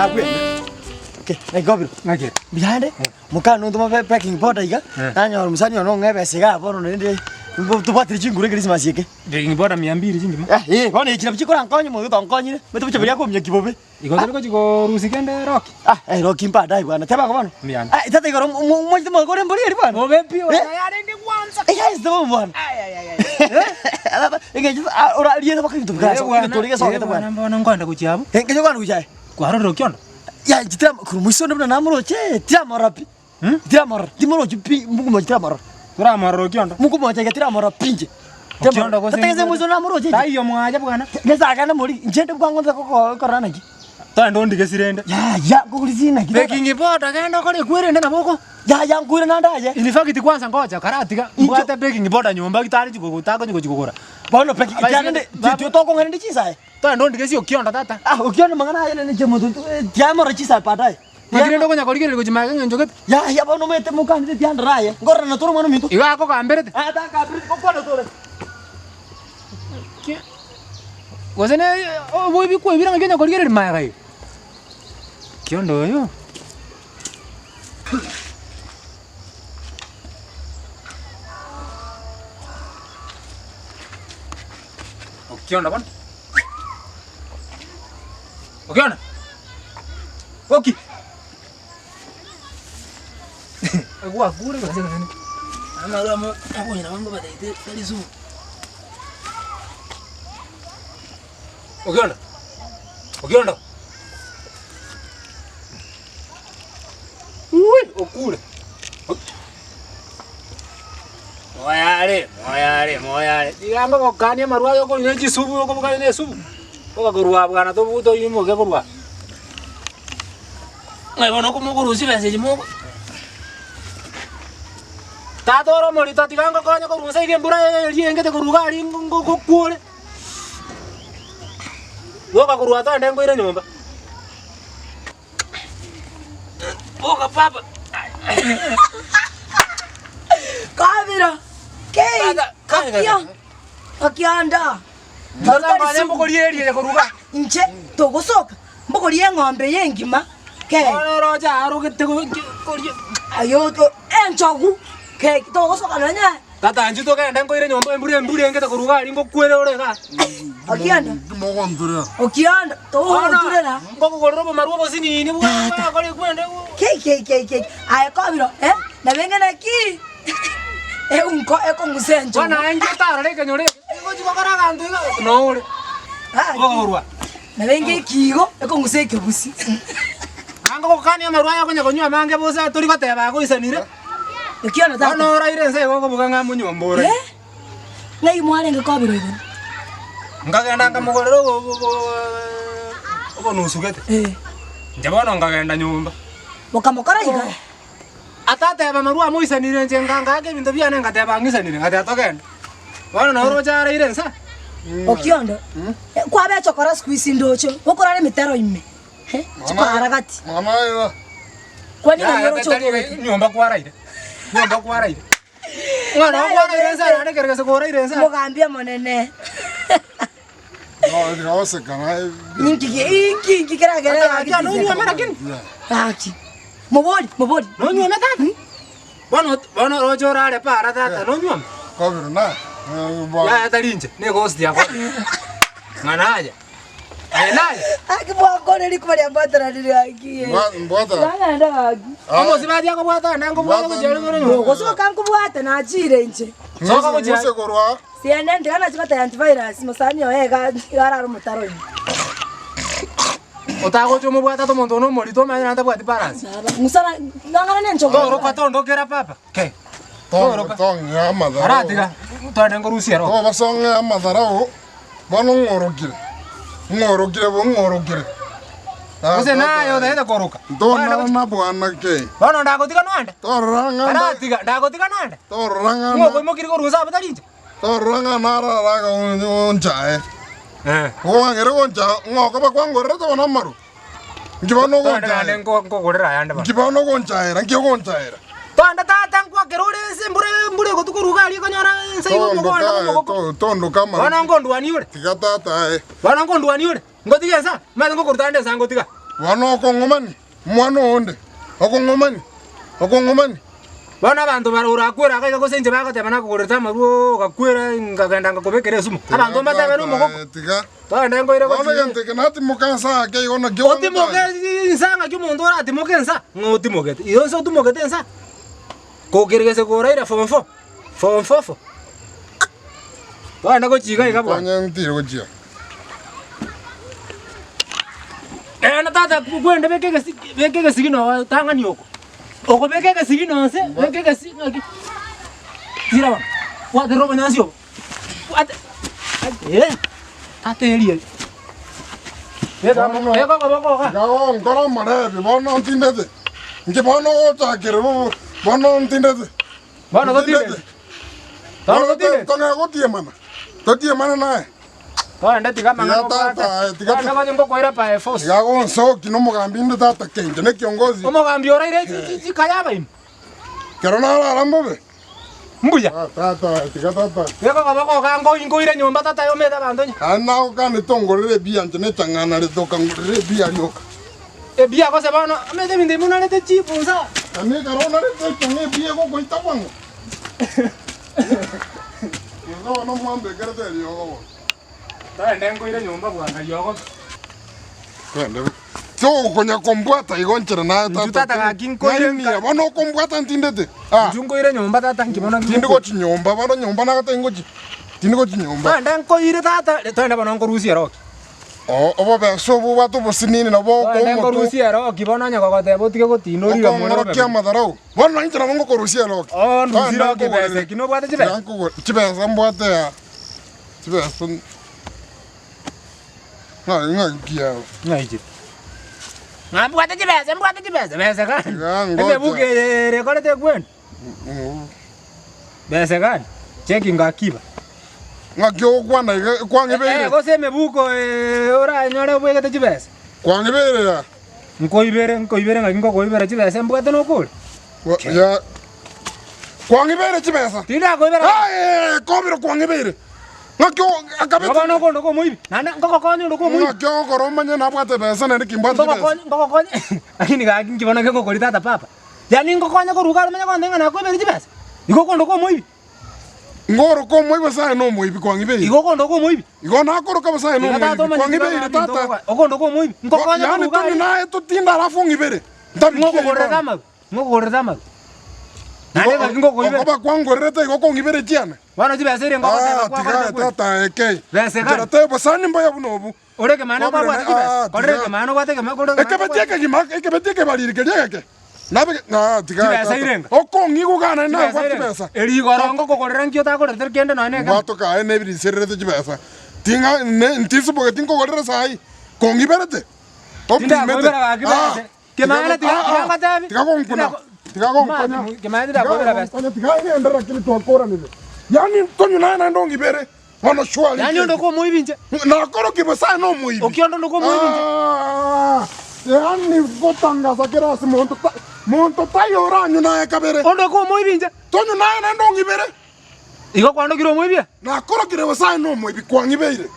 Abwene. Okay, naki kobiro. Ng'aki? Mbuya Mokano ntoma be baking powder iga, nanyora omosani one ong'e ebesa igaa bono naende tobwatire chinguru ekerisimasi eke. Baking powder mia mbiri chingima. Eh, eh, bono echi nabo chikorankonye monto tonkonyire, omanyete bocha boria akominyokia bobe. Igo tori gochi korusia kende Rocky? Ah, eh, Rocky mbaadaye bwana, teba igo bono. Mbuya ande. Ah, tata igoro omanyete mogokora embori eria bwana. Bobe pi Eh. oyo yarenge gwansa. Eh, yes, bobe bwana. Tata, eng'encho ah, orariete mpaka ebinto bikarasoka, ebinto oria gesogete bwana. Bono nkoenda gochia abwo. Eh, ngenye kwana gochia aye. Kwarorire okiondo? Yaya inche tiram korwa moiso onde buna namoroche, tiramorora pi, tiramorora, timorochi pi, mokomocha tiramorora. Toramorora okiondo? Mokomocha iga tiramorora pi inche. Okiondo gose Tata gese moiso onde namoroche inche. Taiyo mwaye bwana. Gese agende mori, inche inde bwango nse koko korora naki. Toende ondige rende. Yaya nkogorisia naki tata. Baking powder genda okore ekwerende nabo oko. Yaya nkoira naende aye. In fact kwanza ngocha karatiga mbwate baking powder nyomba tari takonya gochi kogora. Bono baking kiagera nde tokong'aina chinsae. Toende ondigesie okiondo tata. Ah, okiondo mang'ana aye nene inche omonto tiamorora chinsae baadaye. Naki rende okonya korigereria gochia magega eng'encho gete? Yaya bono omanyete mokandete tiandora aye, nkorora na tore omwana ominto. Igo akogamberete? Ah, tagambereti, gokwana tore. Ki- Gose ne oboibi kwaibire ng'aki onya korigereria magega iga? Okiondo oyo. Okiondo bono. Okiondo. Oki. Gwakure gose gose. Amarwa amo akonyora abanto bataete tari sumu. Okiondo. Okiondo. Ui, okure. Moyare, moyare, moyare. Tiga ngogokania amarwa aya okonywa chisubu okobokania na esubu. Ogakorwa abwo tobu toimoke korwa. Ng'ai bono okomokorusia chibesa echi moko. Tata ore omorito tiga ngokonye korwa inse iga embura eria engete korwa iga aria ngokwore. Boka korwa toende nkoire nyomba. Boka papa. Kabira. Kei. Okio. Okiondo. Totari mbogorie eria eye koruga. Inche togosoka mbogorie eng'ombe eye engima. Kei. Bono oroche arogete koria. Aye enchogu. Kei togosoka nonya. Tata inchuo togende nkoire nyomba embura embura engete korwa iga aria ngokwere ore igaa. Okiondo. Mogonturera. Okiondo. Togogonturera. Nkokogorera obomaru obosinini Tata. bwakore kwende. Kei kei kei kei. Aye kobiro eh nabenge naki eunko ekong'usa enchogu. Bono aye inki otarore ekenyoro eke ngochi gokora abanto iga nore. Gaki. Okorwa. Nabenge ekiigo ekong'usa ekebusi. Anga ogokania amarwa aya okonya konywa amange bosa tori goteba agoisanire. Ekiona tata. Bono oraire ense igo okobuga ng'a monyomba ore. Eh? Ng'ai mwarenge kobera igoro? Nkagenda nkamogorera obo- obo- obo- obonusu gete. Eh. Inche bono nkagenda nyomba. Mokamokora iga? Atateba amarwa amoisanire inche nka ngaaka ebinto biane ngateba ang'isanire ngateba togende. Bono nabo oroche araire nsa. Okiondo, eh, kwabecha okora siku hizi ndoche, okorara emitaro ime. Eh, chipara gati. Mama iga. Kwani ng'ai Yaya, oroche tari otogete? nyomba kwaraire. Nyomba kwaraire. Ng'a nabo kwaraire ense naende ekero gese koraire ense. Mogambi omonene. No, goseka naye. Inki ki- inki inki keragere Tata, akia nonyuome lakini. Gaki. Mobori, mobori. Nonyuome tata. Bono bono oroche orare para tata nonyuome. Kobiro na. Yaya tari inche, ne ghost yakwa. Ng'a naye. Aye naye. Aki mwakore rikuba ria mbwatananire aki. Mbwatana. Nang'anda gaki. Omosibati akobwata naende nkobwata gochia ere bore nyomba. Gosoka nkobwate nachire inche. Soka gochia. Ng'use korwa. Siende ndiga nachi goteba antivirus mosani oye iga iga arare omotaro ime. Otagocha omobwate ate omonto one omorito omanye naende tabwati balance. Baba, ng'usana nang'ana ne enchogu. Toroka tondokera papa. Ke. Toroka. Tong'ea amatharau. Aratiga twende nkorusia ero. Tobasong'ea amatharau, bono ng'orokire. Ng'orokire bo ng'orokire. Gose naye otagete koroka. Ntonara na bwana ki. Bono ndagotiga noende. Torora ng'a nda- Aratiga ndagotiga noende. torora ng'a Ng'o okoimokirie korwa inse abwo tari inche. Torora ng'a nararaga onchae. Gokang'era goncha ng'okoba kwangorerete bono amaru. Nki bono Toende naende ogonchaera? nko- nkogorera ayande bono. Nki bono ogonchaera? Nki ogonchaera? Toende tata nkwakera ore ense embura embura egotuka oruga aria ekonyora ense igo Tondoka omogondo aye, omogoko. to- tondoka amaru. Bono nkondwania ore. Tiga tata aye. Bono nkondwania ore. Ngotiga ensa, omanyete ngokoruta ande ensa ngotiga. Bono okong'omani, omwana oo onde, okong'omani, okong'omani. Bono abanto bara orakwera iga iga gose inche bagoteba nakogorerete amarwa oo ogakwera nkagenda nkakobekera esumu. Abanto mbatebe na omogoko. Tiga. Togende nkoire Bono gochia. egento eke natimoka nsa ake igo nakio Otimoke insa ng'aki omonto oratimoke insa? Ng'a otimogete. Igo inse otimogete insa? Kokera gese koraire form four, form four four. Togende gochia iga iga bwana. Konye ntire gochia. Ena tata kwende beka egesi beka egesigino oo tang'ani oko. Okobeka egesigino nse, beka egesi ng'aki. Tira bono, bwaterera obonyansi obo, bwate eh, tata eria eri. Beka amo, Bono- beka okoboko igaa. Iga gonkora omorebi bono ntindete. Inche bono ogochakera bobo bono ntindete. Bono totindeti. Bono totindeti. Tong'ea gotiemana. Totiemana naye. Togende tiga amang'ana Tiga tata, obwate. eh, tiga Togende gochia ngokoira by force. Tiga gonsoki na omogambi inde tata kenche na ekiongozi. Omogambi oraire chi- chi- chikaya abaino. Kero narara mbobe. Mbuya. Ah, tata, tiga tata. Beka okoboko igaa ngoi nkoire nyomba tata yomete abanto onye. Naende nagokanete ongorere ebiya inche nechang'ana ritoka ngorere ebiya rioka. Ebiya gose bono omanyete ebinto ebi monarete chifu nsa. Nani ekero onarete echang'a ebiya egokoita bwango. Gose bono mwambekerete eriogo bono. Togende nkoire nyomba bwango riogo. Twende. Togokonya kombwata igo nchera naye Inchu tata gaki nkoire Ng'aini nka- bono okombwata ntindete. Ah, Inchu nkoire nyomba tata nki bono tindi gochi nyomba bono nyomba nagotebia ngochi. Tindi gochi nyomba. Togende nkoire tata, togende bono nkorusie eroki. Oo, obobe ase obwo obwate obosinini nabo Togende okoa omotwe nkorusie eroki bono onye gogoteba otige gotinda orire more obe okong'orokia buya. amatharau. Bono inche nabo ngokorusia eroki. Oo ndusie Togende eroki nkogorere. besa eki nobwate chibesa? Tiga nkogore chibesa mbwate aa, chibesa ng'a ng'aki aba. Ng'ai chire? Ng'a mbwate chibesa, mbwate chibesa, besa gani? Tiga ngocha. Emebuko eye ere ekorete ekwenda. Besa gani? Checking akiba. Ng'aki ogokwana iga kwang'ibeire? Eh, gose emebuko eh, oranyore obwegete chibesa. Kwang'ibeire ya? Nkoibere, nkoibere ng'aki nkokoibera chibesa mbwate nokore? Wa- Ya. Kwang'ibeire chibesa? Tindakoibera. Aye, kobire kwang'ibeire. Ng'aki o- akabete. Bono okonde komoibi. Naende nkogokonya onde komoibi. Ng'aki ogokora omanye nabwate besa naende kimbwate chibesa. Nkogokonya, nkogokonya. Lakini gaki nki bono kegokori tata papa. Yaani ngokonya korwa iga aria omanye konte ng'a nakoibeire chibesa? Igo okondoka omoibi? Ngoroka omoibi ase aye nomoibi kwang'ibeire. Igo okondoka omoibi? Igo nakoroka bosa aye Iga nomoibi tata omanyete kwang'ibeire buna ebinto tata. ogokonya. Okondoka omoibi? Ngokonya Yaani korwa iga tonywe aria. naye totinde alafu ong'ibere. Ntabikie Ng'okogorerete bono. amaru? Ng'okogorerete amaru? Naende ng'aki ngokoibera? Okoba kwangorerete igo okong'ibera chiane. Bono chibesa eria ngogoteba Ah, kwakorete tiga kweri. tata ekei. Besa Nchera gani? tebe bosani mbuya buna obu. Ore ekemana Kwabire kwabwate na- chibesa? ah, Korera tiga. ekemana obwate ekemana korera ekemana Ekebeti obwate. ekegima ekebeti ekebariri keria egeke. Nabe ah, tiga Chibesa tata. irenga? Okong'igwa gana Chibesa nabwate irenga? chibesa. Eri igoro ngokogorera nki otakorete kende nonya na ekemo. Mbwatoka aye nebirisererete chibesa. Ting'a ne ntisibogeti nkogorere saii. Kong'iberete. Opimete. Tindakoibera gaki Ah, bese. Kemana tiga ah, tiga ah, ngotebi. Tiga gonkuna. Tiga gonkonya. Kemana tindakoibera besa. Tiga gonkonya, tiga ngende lakini twakoranire. Yaani tonywe naye naende ong'ibere. Bono surely. Yaani onde okomoibi inche. Nakorokia bosae nomoibi. Okiondo onde okomoibi inche. Ah, yaani gotangasa kera ase monto ta monto taiyo oranywe naye kabere. Onde okomoibi inche. Tonywe naye naende ong'ibere. Igo kwandokire omoibi? Nakorokire bosae nomoibi kwang'ibeire.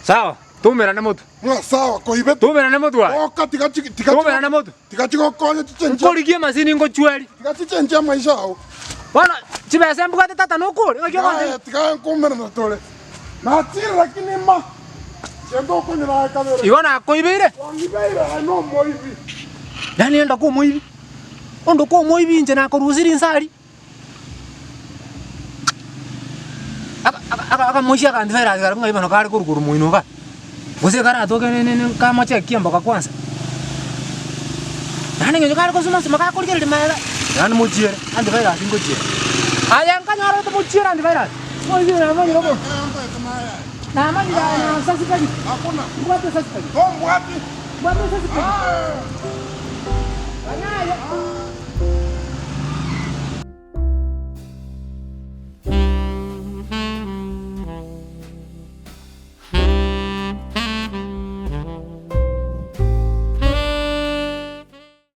Sawa, toumerane motwe. Ng'a sawa koibete. Toumerane motwe aye. Oka tiga chi tiga Toumerane motwe. tiga chigokonye chichenche. Nkorigie emasini ngochwerie. Tiga chichenche amaisha ao. Bono chibesa mbwate tata nokore, ng'aki ogontebia? Aya tiga nkomerana tore. Nachire lakini ma. Gento okonyora aye kabere. Igo nakoibeire? Kwangibeire aye nomoibi. Yaani onde komoibi, onde komoibi inche nakorusirie inse aria. Aka- aka- aka- Akamoisia akantibaera ase kare ng'a bono kare korwa korwa moino igaa, gose karatoke ne- ne- ne kamochekie mboka kwanza. Naende eng'encho kare kosuma suma gakorigereria magega, yaani mochiere, antivirus ngochiere. Aye nkanyorete mochiere antivirus, moibi namanyire obo namanyire aye nasasikani, mbwate esasikani, mbwate esasikani, ganya aye.